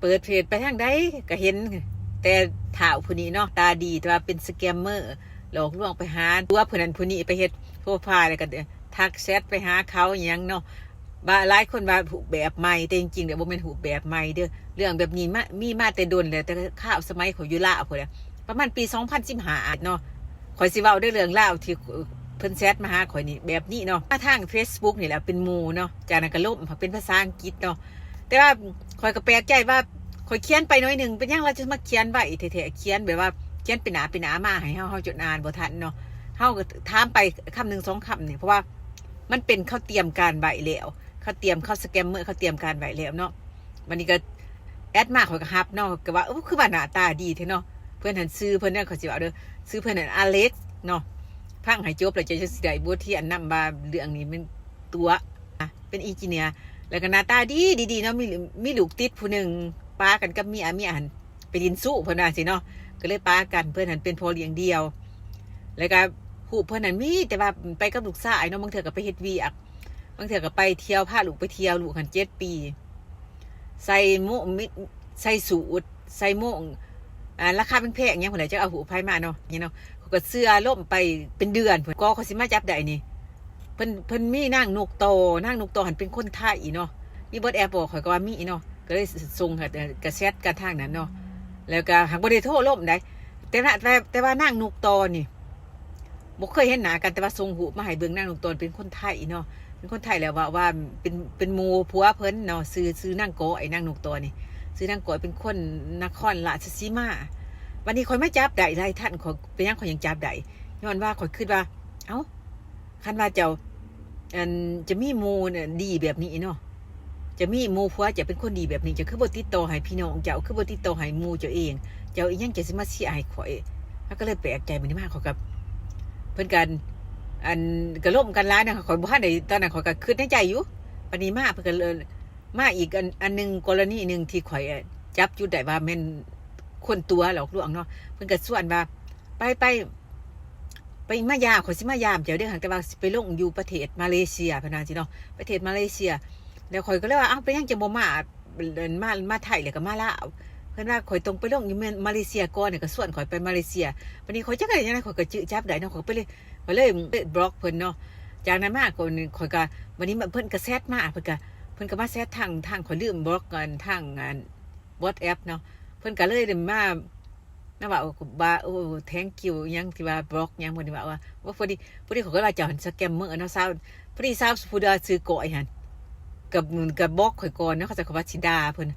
ເປີດເພຈໄປທາງໃດກໍເຫັນແຕ່ທ້າວຜູ້ນີ້ເນາະ ຕາດີ ແຕ່ວ່າເປັນສະແກມເມີ ຫຼອກລວງໄປຫາຕົວຜູ້ນັ້ນຜູ້ນີ້ ໄປເຮັດໂປຣໄຟລ໌ ແລ້ວກໍທັກແຊັດໄປຫາເຂົາອີ່ຫຍັງເນາະ. ບາ ຫຼາຍຄົນວ່າຮູບແບບໃໝ່ ແຕ່ຈິງໆແລ້ວບໍ່ແມ່ນຮູບແບບໃໝ່ເດີ້. ເລື່ອງແບບນີ້ມາ ມີມາແຕ່ດົນແລ້ວ ແຕ່ຄາວສະໄໝຂ້ອຍຢູ່ລາວພຸ້ນແຫຼະ ປະມານປີສອງພັນສິບຫ້າເນາະ. ຂ້ອຍຊິເວົ້າໃນເລື່ອງລາວທີ່ເພິ່ນແຊັດມາຫາຂ້ອຍນີ້ແບບນີ້ເນາະ ມາທາງເຟສບຸກນີ້ແຫຼະ ເປັນໝູ່ເນາະ. ຈາກນັ້ນກໍລົມເປັນພາສາອັງກິດເນາະ. ແຕ່ວ່າຂ້ອຍກໍແປກໃຈວ່າ ຂ້ອຍຂຽນໄປໜ້ອຍໜຶ່ງ ເປັນຫຍັງລາວຈະມາຂຽນໄວແທ້ໆ ຂຽນແບບວ່າຂຽນເປັນໜ້າເປັນໜ້າມາໃຫ້ເຮົາ ເຮົາຈົນອ່ານບໍ່ທັນເນາະ. ເຮົາກໍຖາມໄປຄຳໜຶ່ງສອງຄຳນີ້ ເພາະວ່າມັນເປັນ ເຂົາຕຽມການໄວ້ແລ້ວ ເຂົາຕຽມ ເຂົາສະແກມເມີ ເຂົາຕຽມການໄວ້ແລ້ວເນາະ. ບັດນີ້ກໍແອັດມາ ຂ້ອຍກໍຮັບເນາະ ກໍວ່າ ເອີ ຄືວ່າໜ້າຕາດີແທ້ເນາະ. ເພິ່ນຫັ້ນ ຊື່ເພິ່ນເນາະ ຂ້ອຍຊິເວົ້າເດີ້ ຊື່ເພິ່ນຫັ້ນ ອາເລັກເນາະ. ຟັງໃຫ້ຈົບແລ້ວເຈົ້າຈະຊິໄດ້ບົດຮຽນນຳວ່າເລື່ອງນີ້ແມ່ນຕົວະ ເປັນເອັນຈິເນຍ ແລ້ວກໍໜ້າຕາດີ ດີໆເນາະ. ມີ ມີລູກຕິດຜູ້ໜຶ່ງ ປາກັນກັບເມຍ ເມຍຫັ້ນໄປຫຼິ້ນຊູ້ ເພິ່ນວ່າຊີ້ເນາະ ກໍເລີຍປາກັນ. ເພິ່ນຫັ້ນເປັນພໍ່ລ້ຽງດ່ຽວ ແລ້ວກໍຮູບເພິ່ນນັ້ນມີແຕ່ວ່າໄປກັບລູກຊາຍເນາະ. ບາງເທື່ອກໍໄປເຮັດວຽກ ບາງເທື່ອກໍໄປທ່ຽວ ພາລູກໄປທ່ຽວ ລູກຫັ້ນເຈັດປີ ໃສ່ໂມ່ງ ມີ ໃສ່ສູດ ໃສ່ໂມ່ງ ອ່າ ລາຄາແພງໆຫຍັງພຸ້ນແຫຼະ ຈັກເອົາຮູບໃຜມາເນາະ ນີ້ເນາະ. ຂ້ອຍກໍເຊື່ອລົມໄປເປັນເດືອນພຸ້ນ ກໍຂ້ອຍຊິມາຈັບໄດ້ນີ້ ເພິ່ນ ເພິ່ນມີນາງນົກຕໍ່ ນາງນົກຕໍ່ຫັ້ນເປັນຄົນໄທເນາະ. ມີ WhatsApp ບໍ່ ຂ້ອຍກໍວ່າມີເນາະ ກໍເລີຍສົ່ງ ກໍແຊັດກັນທາງນັ້ນເນາະ ແລ້ວກໍຫາກບໍ່ໄດ້ໂທລົມໃດ. ແຕ່ວ່າ ແຕ່ ແຕ່ວ່ານາງນົກຕໍ່ນີ້ ບໍ່ເຄີຍເຫັນໜ້າກັນ ແຕ່ວ່າສົ່ງຮູບມາໃຫ້ເບິ່ງ. ນາງນົກຕໍ່ເປັນຄົນໄທເນາະ ເປັນຄົນໄທ ແລ້ວເວົ້າວ່າເປັນ ເປັນໝູ່ຜົວເພິ່ນເນາະ. ຊື່ ຊື່ນາງກ້ອຍ ນາງນົກຕໍ່ນີ້ ຊື່ນາງກ້ອຍ ເປັນຄົນນະຄອນລາຊະສີມາ. ບັດນີ້ຂ້ອຍມາຈັບໄດ້ຫຼາຍທ່ານ ຂ້ອຍ ເປັນຫຍັງຂ້ອຍຍັງຈັບໄດ້? ຍ້ອນວ່າຂ້ອຍຄິດວ່າ ເອົ້າ ຄັນວ່າເຈົ້າ ອັນ ຈະມີໝູ່ດີແບບນີ້ເນາະ ຈະມີໝູ່ຜົວເຈົ້າເປັນຄົນດີແບບນີ້ ເຈົ້າຄືບໍ່ຕິດຕໍ່ໃຫ້ພີ່ນ້ອງເຈົ້າ ຄືບໍ່ຕິດຕໍ່ໃຫ້ໝູ່ເຈົ້າເອງ ເຈົ້າອີ່ຫຍັງເຈົ້າຊິມາເຊຍໃຫ້ຂ້ອຍ? ເຮົາກໍເລີຍແປກໃຈ. ມື້ນີ້ມາຂ້ອຍກັບເພິ່ນກັນ ອັນ ກໍລົມກັນຫຼາຍນະ ຂ້ອຍບໍ່ທັນໄດ້ ຕອນນັ້ນຂ້ອຍກໍຄິດໃນໃຈຢູ່. ບັດນີ້ມາເພິ່ນກໍເລີຍ ມາອີກອັນ ອັນໜຶ່ງ ກໍລະນີໜຶ່ງທີ່ຂ້ອຍ ເອີ່ ຈັບຈຸດໄດ້ວ່າແມ່ນຄົນຕົວະຫຼອກລວງເນາະ. ເພິ່ນກໍຊວນວ່າ ໄປ ໄປ ໄປມາຢາມ ຂ້ອຍຊິມາຢາມເຈົ້າເດີ້ ຫາກແຕ່ວ່າຊິໄປລົງຢູ່ປະເທດມາເລເຊຍ ເພິ່ນວ່າຊີ້ເນາະ ປະເທດມາເລເຊຍ. ແລ້ວຂ້ອຍກໍເລີຍວ່າ ເອົ້າ ເປັນຫຍັງຈະບໍ່ມາ ມາ ມາໄທແລ້ວກໍມາລາວ? ເພິ່ນວ່າຂ້ອຍຕ້ອງໄປລົງຢູ່ມາເລເຊຍກ່ອນ ແລ້ວກໍຊວນຂ້ອຍໄປມາເລເຊຍ. ບັດນີ້ຂ້ອຍຈັກໄດ້ຈັ່ງໃດ ຂ້ອຍກໍຈື່ຈັບໄບເນາະ ຂ້ອຍກໍໄປເລີຍ ຂ້ອຍເລີຍບລັອກເພິ່ນເນາະ. ຈາກນັ້ນມາກໍ ຂ້ອຍກໍ ບັດນີ້ເພິ່ນກໍແຊັດມາ ເພິ່ນກໍ ເພິ່ນກໍມາແຊັດທາງ ທາງ ຂ້ອຍລືມບລັອກ ອັນ ທາງ ອັນ WhatsApp ເນາະ. ເພິ່ນກໍເລີຍໄດ້ມາ ນະວ່າ ໂອ້ ບາ ໂອ້ thank you ຫຍັງທີ່ວ່າບລັອກຫຍັງ ເພິ່ນວ່າ ວ່າ ວ່າພໍດີ ພໍດີຂ້ອຍກໍວ່າເຈົ້າຫັ້ນສະແກມເມີເນາະ ສາວ ພໍດີສາວຜູ້ດາຊື່ກ້ອຍຫັ້ນ ກໍ ກໍບລັອກຂ້ອຍກ່ອນເນາະ ເຂົາເຈົ້າກໍວ່າຊິດ່າເພິ່ນ.